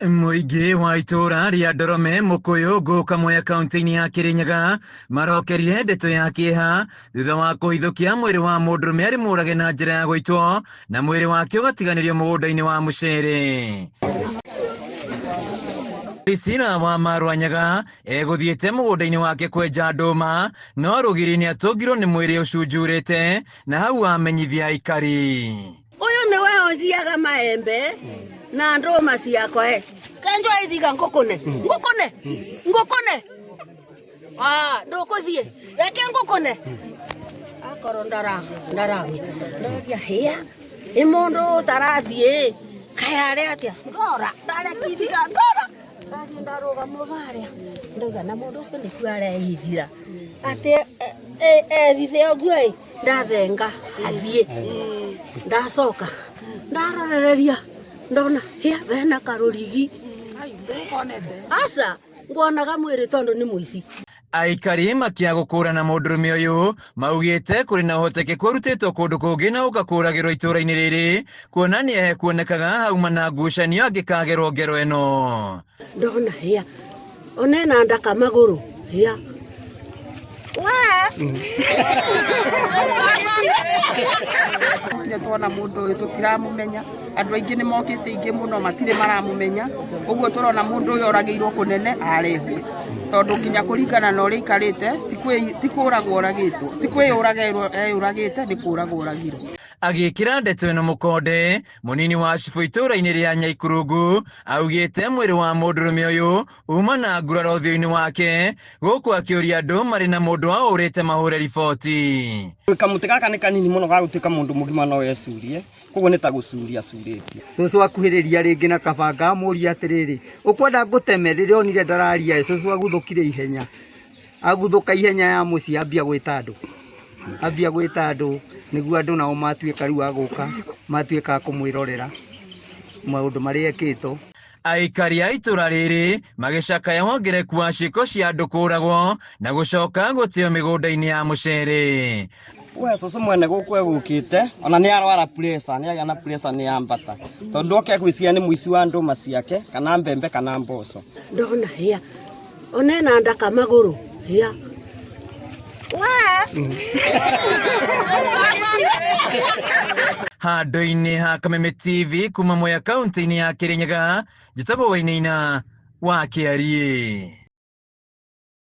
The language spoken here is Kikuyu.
Mũingĩ wa itũũra rĩa Ndorome Mũkũyũ Ngũka Mwea kaunti-inĩ ya Kĩrĩnyaga marokerire ndeto ya kĩeha thutha wa kũhithũkia mwĩrĩ wa mũndũrũme arĩ mũrage na njĩra ya gũitwo na mwĩrĩ wake ũgatiganĩrio mũgũnda-inĩ wa mũcere. Priscilla wa Marwanyaga egũthiĩte mũgũnda-inĩ wake kwenja ndũma no rũgiri nĩ atũngirwo nĩ mwĩrĩ ũcunjurĩte na hau amenyithia aikari. Ũyũ nĩwe ũnjiaga maembe na ndũma ciakwa e kenjwa ithiga ngũkũne ngũkũne ngũkũne. Ah, ndũkũthiĩ reke ngũkũne akorwo ndara ndaragĩ ndoria hĩa ĩ mũndũ ũtarathiĩ kaĩ arĩ atĩa ndora ndarekithiga ndora ndathiĩ ndarũgama harĩa ndauga na mũndũ ũcio nĩkuo areithira atĩ ethithe ũguo ĩ ndathenga athiĩ ndacoka ndarorereria ndona hĩa bena karũrigi aca nguonaga mwĩrĩ tondũ nĩ mũici. Aikari makia gũkũrana mũndũrũme ũyũ maugĩte kũrĩ na ũhotekeku arutĩtwo kũndũ kũngĩ na ũka kũragĩrwo itũũra-inĩ rĩrĩ kuona nĩ hekuonekaga hauma na ngucanio angĩkagerwo ngero ĩno. Ndona hĩa onena ndaka magũrũ hĩa Tũkire tuona mũndũ ũyũ tũtiramũmenya, andũ aingĩ nĩ mokĩte aingĩ mũno matirĩ maramũmenya, ũguo tũrona mũndũ ũyũ oragĩirwo kũnene arehwo, tondũ nginya kũringana na ũrĩa aikarĩte ti kũragwo oragĩtwo, ti kwĩyũraga eyũragĩte nĩ kũragwo oragirwo. Agĩkĩra ndeto ĩno mũkonde, mũnini wa cibũ itũũra-inĩ rĩa Nyaikurungu augĩte mwĩrĩ wa mũndũrũme ũyũ uma na nguraro ũthiũ-inĩ wake gũkũ akĩũria andũ marĩ na mũndũ wao ũrĩte mahũre riboti. Kamũtĩ gaka nĩ kanini mũno ga gũtuĩka mũndũ mũgima no ecurie, koguo nĩ ta gũcuria acurĩtie. Cũcũ akuhĩrĩria rĩngĩ na kabanga amũria atĩrĩrĩ, ũkwenda ngũteme? Rĩrĩa onire ndararia ĩ, cũcũ aguthũkire ihenya. Aguthũka ihenya ya mũciĩ ambia gwĩta andũ. Ambia gwĩta andũ nĩguo andũ nao matuĩka rĩu a gũka, matuĩka a kũmwĩrorera maũndũ marĩa ekĩtwo. Aikari a itũra rĩrĩ magĩcakaya wongerereku wa ciĩko cia andũ kũragwo na gũcoka gũteo mĩgũnda-inĩ ya mũcere. We cũcũ mwene gũkũ egũkĩte ona nĩ arwara pressure, nĩ agĩa na pressure nĩ yambata tondũ oke gwĩciria nĩ mũici wa ndũma ciake kana mbembe kana mboco. Ndona hĩa onena ndaka magũrũ hĩa Handũ-inĩ ha Kameme TV kuma Mwea kaunti-inĩ ya Kirinyaga, njĩtagwo Wainaina wa Kĩariĩ.